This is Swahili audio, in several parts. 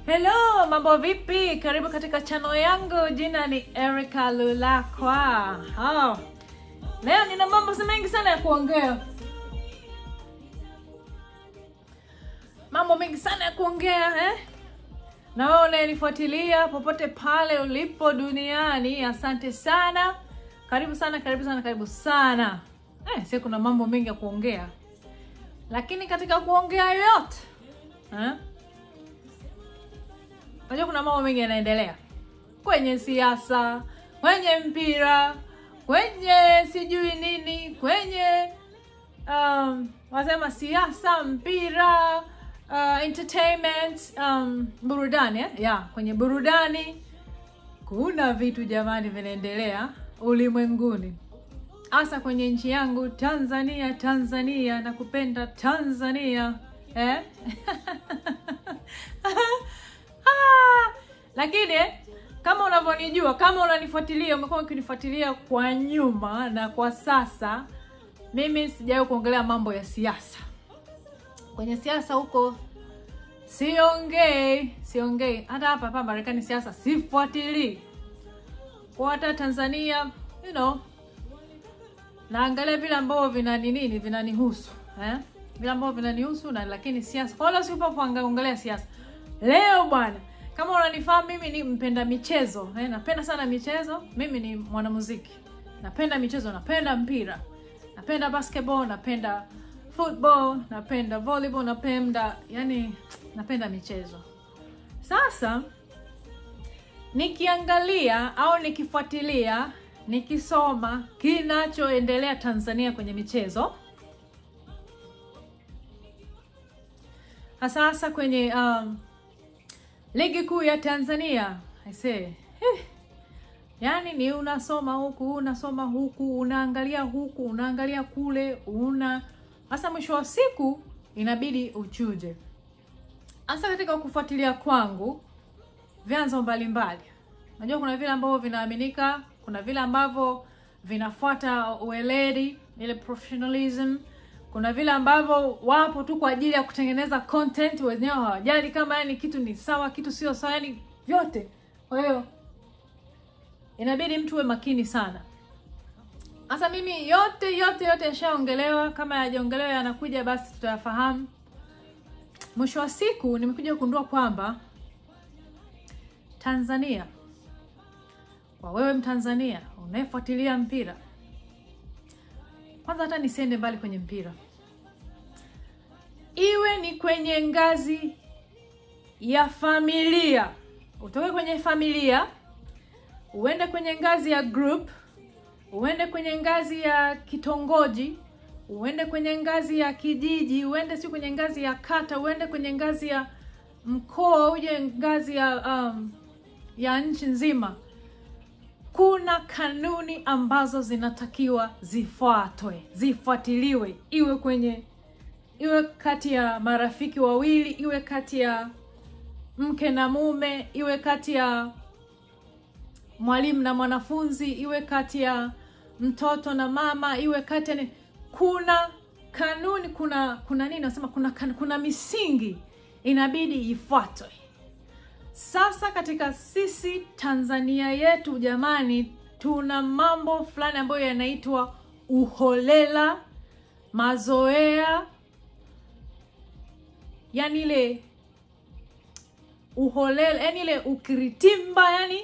Hello, mambo vipi? Karibu katika channel yangu. Jina ni Erica Lulakwa. Oh. Leo nina mambo mengi sana ya kuongea. Mambo mengi sana ya kuongea, eh? Na wewe unayenifuatilia popote pale ulipo duniani, asante sana. Karibu sana, karibu sana, karibu sana. Sio kuna mambo mengi ya kuongea. Lakini katika kuongea yote, eh? Unajua kuna mambo mengi yanaendelea. Kwenye siasa, kwenye mpira, kwenye sijui nini, kwenye wasema siasa, mpira, entertainment, burudani, eh? Yeah, kwenye burudani kuna vitu jamani vinaendelea ulimwenguni. Hasa kwenye nchi yangu Tanzania, Tanzania nakupenda Tanzania, eh? Lakini kama unavyonijua, kama unanifuatilia, umekuwa ukinifuatilia kwa nyuma na kwa sasa, mimi sijawahi kuongelea mambo ya siasa. Kwenye siasa huko siongei. Hata hapa Marekani siasa sifuatilii. Kwa hata Tanzania, you know, naangalia vile ambavyo vinanihusu, eh? Vile ambavyo vinanihusu na lakini siasa. Kwa hiyo sipo kuongelea siasa. Leo bwana, kama unanifahamu mimi ni mpenda michezo, eh? Napenda sana michezo. Mimi ni mwanamuziki. Napenda michezo, napenda mpira. Napenda basketball, napenda football, napenda volleyball, napenda, yani napenda michezo. Sasa nikiangalia au nikifuatilia, nikisoma kinachoendelea Tanzania kwenye michezo, hasa kwenye ligi kuu ya Tanzania, I say, yani ni unasoma huku, unasoma huku, unaangalia huku, unaangalia kule, una hasa mwisho wa siku inabidi uchuje. Hasa katika kufuatilia kwangu vyanzo mbalimbali. Unajua kuna vile ambavyo vinaaminika, kuna vile ambavyo vinafuata ueledi, ile professionalism, kuna vile ambavyo wapo tu kwa ajili ya kutengeneza content, wenyewe hawajali kama yani kitu ni sawa, kitu sio sawa, yani vyote. Kwa hiyo inabidi mtu uwe makini sana. Sasa mimi yote yashaongelewa, kama hayajaongelewa yanakuja basi tutayafahamu. Mwisho wa siku nimekuja kugundua kwamba Tanzania, kwa wewe Mtanzania unayefuatilia mpira, kwanza hata nisiende mbali kwenye mpira, iwe ni kwenye ngazi ya familia, utoke kwenye familia uende kwenye ngazi ya group, uende kwenye ngazi ya kitongoji, uende kwenye ngazi ya kijiji, uende si kwenye ngazi ya kata, uende kwenye ngazi ya mkoa, uje ngazi ya ya nchi nzima, kuna kanuni ambazo zinatakiwa zifuatwe, zifuatiliwe, iwe kwenye, iwe kati ya marafiki wawili, iwe kati ya mke na mume, iwe kati ya mwalimu na mwanafunzi, iwe kati ya mtoto na mama, iwe kati ya, kuna kanuni, kuna nini nasema, kuna misingi inabidi ifuatwe. Sasa katika sisi Tanzania yetu jamani, tuna mambo fulani ambayo yanaitwa uholela, mazoea, yani ile uholela, yani ile ukiritimba, yani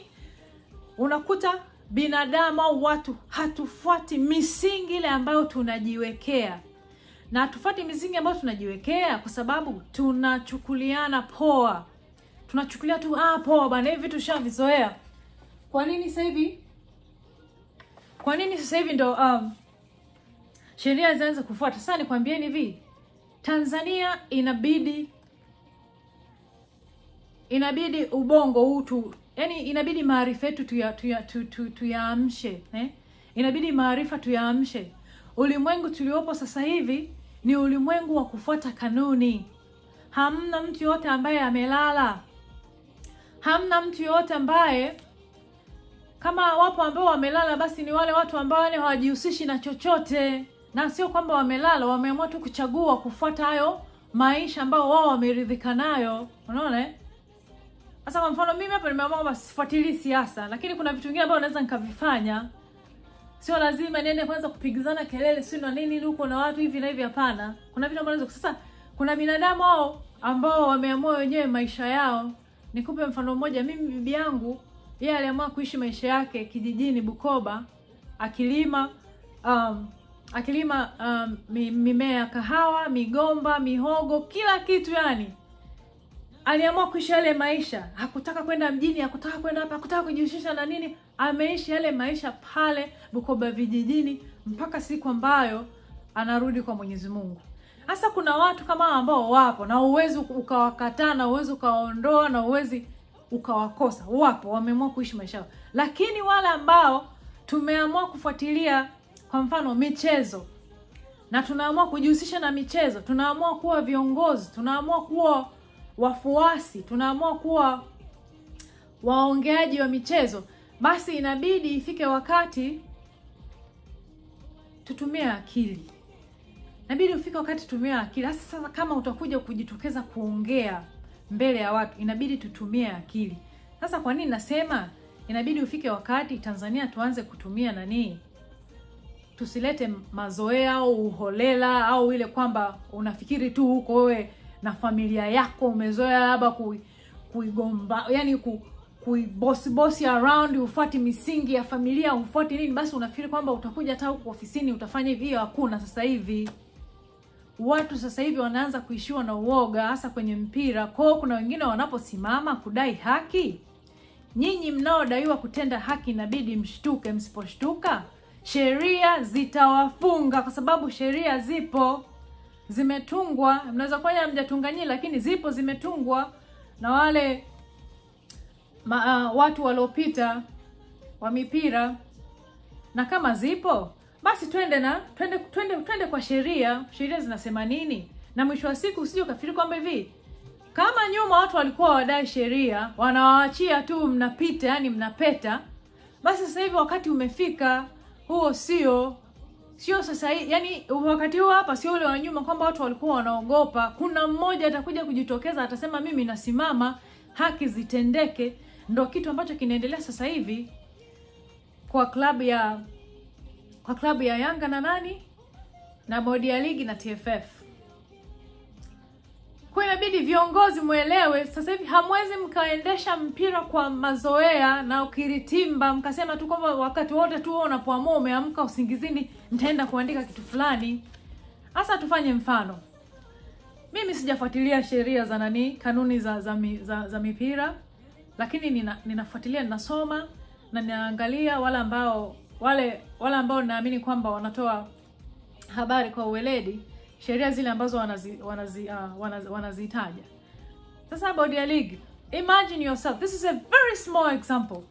unakuta binadamu au watu hatufuati misingi ile ambayo tunajiwekea. Na hatufuati misingi ambayo tunajiwekea kwa sababu tunachukuliana poa. Tunachukulia tu poa bana, hivi vitu tushavizoea. Kwa nini sasa hivi? Kwa nini sasa hivi ndo sheria zianze kufuata? Sasa nikwambieni hivi, Tanzania inabidi ubongo huu tu, yani inabidi maarifa yetu tuyaamshe, eh? Inabidi maarifa tuyaamshe. Ulimwengu tuliopo sasa hivi ni ulimwengu wa kufuata kanuni. Hamna mtu yote ambaye amelala. Hamna mtu yote ambaye Kama wapo ambao wamelala, basi ni wale watu ambao hawajihusishi na chochote, na sio kwamba wamelala, wameamua tu kuchagua kufuata hayo maisha ambao wao wameridhika nayo. Unaona? Sasa kwa mfano mimi hapa nimeamua kwamba sifuatilii siasa, lakini kuna vitu vingine ambavyo naweza nikavifanya. Sio lazima niende kwanza kupigizana kelele sio na nini huko na watu hivi na hivi, hapana. Kuna vitu ambavyo sasa, kuna binadamu hao ambao wameamua wenyewe maisha yao. Nikupe mfano mmoja, mimi bibi yangu yeye aliamua kuishi maisha yake kijijini Bukoba, akilima mimea, kahawa, migomba, mihogo, kila kitu yani. Aliamua kuishi yale maisha, hakutaka kwenda mjini, hakutaka kwenda hapa, hakutaka kujihusisha na nini. Ameishi yale maisha pale Bukoba vijijini mpaka siku ambayo anarudi kwa Mwenyezi Mungu. Hasa kuna watu kama ambao wapo na uwezo ukawakataa, na uwezo ukawaondoa, na uwezi ukawakosa. Wapo wameamua kuishi maisha yao. Lakini wale ambao tumeamua kufuatilia kwa mfano michezo, na tunaamua kujihusisha na michezo, tunaamua kuwa viongozi, tunaamua kuwa wafuasi, tunaamua kuwa waongeaji wa michezo, basi inabidi ifike wakati tutumie akili. Inabidi ufike wakati tutumie akili. Sasa kama utakuja kujitokeza kuongea mbele ya watu, inabidi tutumie akili. Sasa kwa nini nasema inabidi ufike wakati Tanzania tuanze kutumia nani? Tusilete mazoea au uholela au ile kwamba unafikiri tu huko wewe na familia yako umezoea labda kuigomba, yani kuiboss around, ufuati misingi ya familia, ufuati nini, basi unafikiri kwamba utakuja hata huko ofisini utafanya hivi. Hiyo hakuna. Sasa hivi watu sasa hivi wanaanza kuishiwa na uoga, hasa kwenye mpira. Kwa kuna wengine wanaposimama kudai haki, nyinyi mnaodaiwa kutenda haki inabidi mshtuke. Msiposhtuka sheria zitawafunga, kwa sababu sheria zipo, zimetungwa. Mnaweza kuwa hamjatunga nyinyi, lakini zipo, zimetungwa na wale watu waliopita wa mipira. Na kama zipo, basi twende na twende kwa sheria. Sheria zinasema nini? Na mwisho wa siku usije ukafikiri kwamba hivi kama nyuma watu walikuwa wadai sheria, wanawaachia tu mnapita, yani mnapeta. Basi sasa hivi wakati umefika, huo sio sasa, yani wakati huo hapa sio ule wa nyuma kwamba watu walikuwa wanaogopa. Kuna mmoja atakuja kujitokeza atasema mimi nasimama, haki zitendeke. Ndio kitu ambacho kinaendelea sasa hivi kwa klabu ya Yanga na nani na bodi ya ligi na TFF. Kwa inabidi viongozi muelewe sasa hivi hamwezi mkaendesha mpira kwa mazoea na ukiritimba mkasema tu kwamba wakati wote tu unapoamua umeamka usingizini nitaenda kuandika kitu fulani. Hasa tufanye mfano. Mimi sijafuatilia sheria za nani, kanuni za mipira, lakini ninafuatilia, ninasoma na ninaangalia wale ambao naamini kwamba wanatoa habari kwa uweledi, sheria zile ambazo wanazitaja. Sasa bodi ya ligi, imagine yourself, this is a very small example.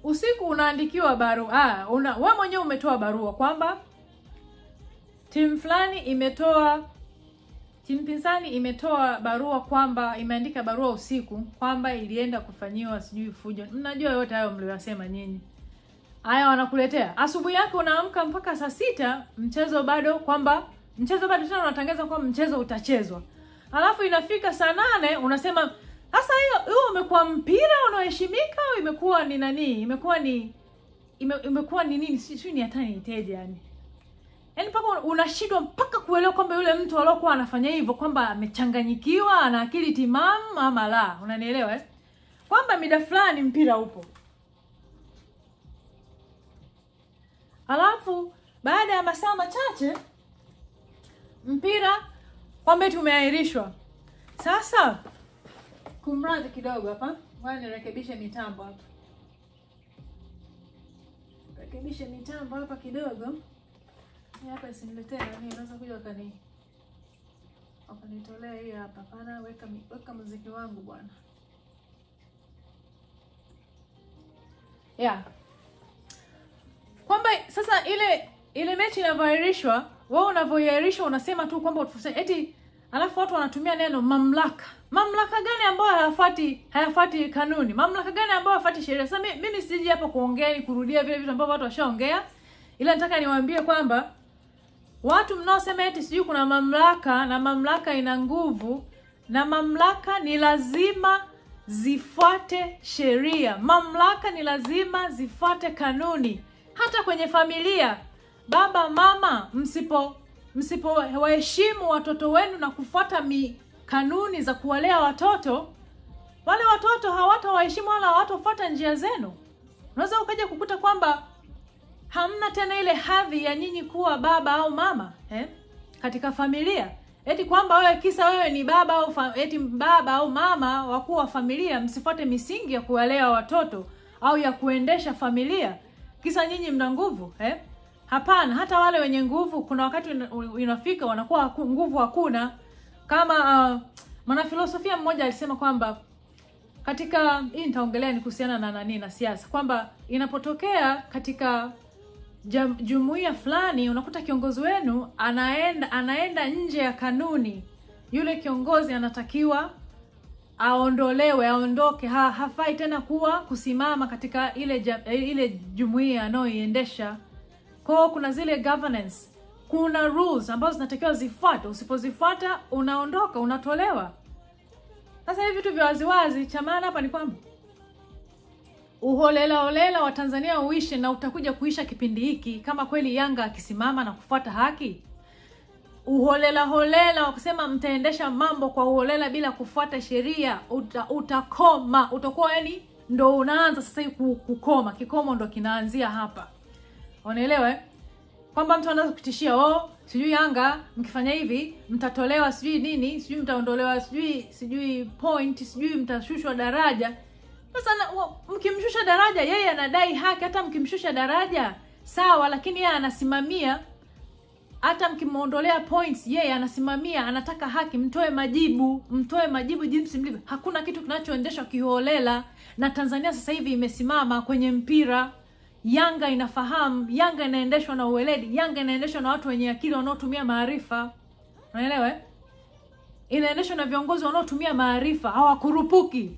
Usiku unaandikiwa barua, wewe mwenyewe umetoa barua kwamba timu fulani imetoa, timu pinzani imetoa barua kwamba imeandika barua usiku kwamba ilienda kufanyiwa sijui fujo. Mnajua yote hayo mliyosema nyinyi. Haya wanakuletea. Asubuhi yake unaamka mpaka saa 6, mchezo bado kwamba mchezo bado, tena unatangaza kwamba mchezo utachezwa. Alafu inafika saa 8 unasema sasa hiyo umekuwa mpira unaoheshimika au imekuwa ni nani? Imekuwa ni imekuwa ni nini? Sijui ni hata niiteje yani. Yaani mpaka unashindwa mpaka kuelewa kwamba yule mtu aliyokuwa anafanya hivyo kwamba amechanganyikiwa, ana akili timamu ama la. Unanielewa eh? Kwamba mida fulani mpira upo. Alafu baada ya masaa machache mpira kwamba tumeahirishwa. Sasa kumradhi kidogo hapa, ngoja nirekebishe mitambo hapa. Rekebishe mitambo hapa kidogo. Hapa isiniletee nani, naweza kuja wakanitolea hii hapa. Hapana, weka muziki wangu bwana. Yeah. Kwamba sasa ile mechi inavyoahirishwa, wewe unavyoahirishwa unasema tu kwamba eti Alafu watu wanatumia neno mamlaka. Mamlaka gani ambayo hayafuati kanuni? Mamlaka gani ambayo hayafuati sheria? Sasa mimi siji hapa kuongea ni kurudia vile vitu ambavyo watu washaongea. Ila nataka niwaambie kwamba watu mnaosema eti sijui kuna mamlaka na mamlaka ina nguvu, na mamlaka ni lazima zifuate sheria. Mamlaka ni lazima zifuate kanuni. Hata kwenye familia, baba mama, msipo waheshimu watoto wenu na kufuata kanuni za kuwalea watoto, wale watoto hawatawaheshimu wala hawatafuata njia zenu. Unaweza ukaja kukuta kwamba hamna tena ile hadhi ya nyinyi kuwa baba au mama katika familia. Eti kwamba wewe kisa wewe ni baba au eti baba au mama wakuu wa familia, msifuate misingi ya kuwalea watoto au ya kuendesha familia kisa nyinyi mna nguvu. Hapana, hata wale wenye nguvu kuna wakati inafika wanakuwa nguvu hakuna. Kama mwanafilosofia mmoja alisema kwamba katika hii nitaongelea ni kuhusiana na nani na siasa, kwamba inapotokea katika jumuiya fulani unakuta kiongozi wenu anaenda nje ya kanuni, yule kiongozi anatakiwa aondolewe, aondoke, hafai tena kuwa kusimama katika ile jumuiya anayoiendesha. Kwa kuna zile governance, kuna rules ambazo zinatakiwa zifuatwe, usipozifuata unaondoka, unatolewa. Sasa hivi vitu vya waziwazi, cha maana hapa ni kwamba uholela holela wa Tanzania uishe, na utakuja kuisha kipindi hiki kama kweli Yanga akisimama na kufuata haki. Uholela holela wa kusema mtaendesha mambo kwa uholela bila kufuata sheria, utakoma, utakuwa yani ndo unaanza sasa hivi kukoma. Kikomo ndo kinaanzia hapa. Unaelewa Kwamba mtu anaanza kutishia, oh sijui Yanga mkifanya hivi mtatolewa sijui nini, sijui mtaondolewa sijui point, sijui mtashushwa daraja. Sasa mkimshusha daraja yeye anadai haki, hata mkimshusha daraja sawa, lakini yeye anasimamia. Hata mkimuondolea points yeye anasimamia, anataka haki. Mtoe majibu, mtoe majibu jinsi mlivyo. Hakuna kitu kinachoendeshwa kiholela, na Tanzania sasa hivi imesimama kwenye mpira. Yanga inafahamu, Yanga inaendeshwa na uweledi, Yanga inaendeshwa na watu wenye akili wanaotumia maarifa. Unaelewa Inaendeshwa na viongozi wanaotumia maarifa, hawakurupuki.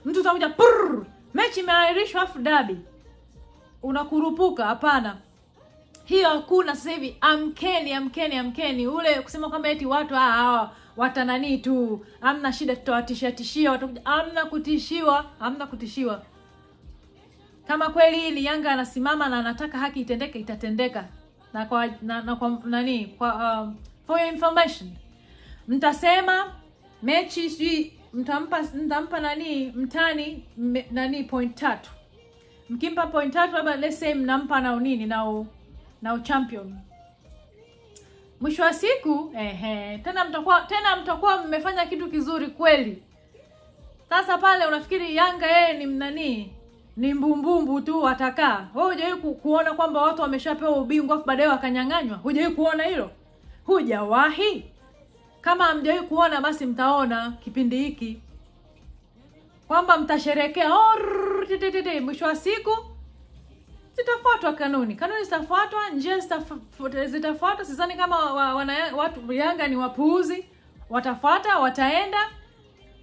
Mtu utakuja prrr, mechi imeahirishwa afu dabi, unakurupuka. Hapana, hiyo hakuna sasa hivi. Amkeni, amkeni, amkeni. Ule kusema kwamba eti watu hawa watanani tu, hamna shida, tutawatishia tishia, watakuja. Hamna kutishiwa, hamna kutishiwa. Kama kweli ni Yanga anasimama na anataka haki itendeke, itatendeka. Na kwa na kwa nani, kwa for your information, mtasema mechi sijui mtampa nani mtani nani point 3. Mkimpa point 3 labda let's say mnampa na nini na champion. Mwisho wa siku tena mtakuwa mmefanya kitu kizuri kweli. Sasa pale unafikiri Yanga yeye ni mnani, ni mbumbumbu tu atakaa. Wewe hujawahi kuona kwamba watu wameshapewa ubingwa afu baadaye wakanyang'anywa? Hujawahi kuona hilo? Hujawahi? Kama hamjawahi kuona basi mtaona kipindi hiki kwamba mtasherehekea mwisho wa siku zitafuatwa kanuni. Kanuni zitafuatwa, njia zitafuatwa. Sidhani kama watu Yanga ni wapuuzi. Watafuata, wataenda,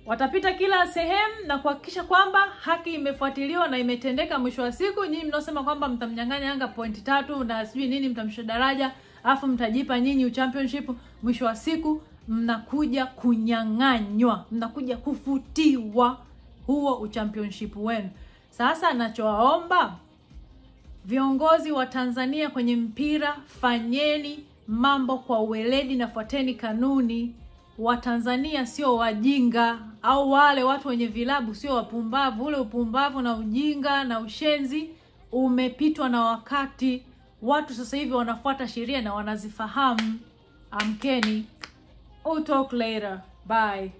watapita kila sehemu na kuhakikisha kwamba haki imefuatiliwa na imetendeka. Mwisho wa siku nyinyi mnaosema kwamba mtamnyang'anya Yanga point 3 na sijui nini, mtamshusha daraja afu mtajipa nyinyi championship, mwisho wa siku mnakuja kunyang'anywa, mnakuja kufutiwa huo uchampionship wenu. Sasa nachowaomba viongozi wa Tanzania kwenye mpira, fanyeni mambo kwa uweledi na fuateni kanuni. Wa Tanzania sio wajinga, au wale watu wenye vilabu sio wapumbavu. Ule upumbavu na ujinga na ushenzi umepitwa na wakati. Watu sasa hivi wanafuata sheria na wanazifahamu. Amkeni. We'll talk later. Bye.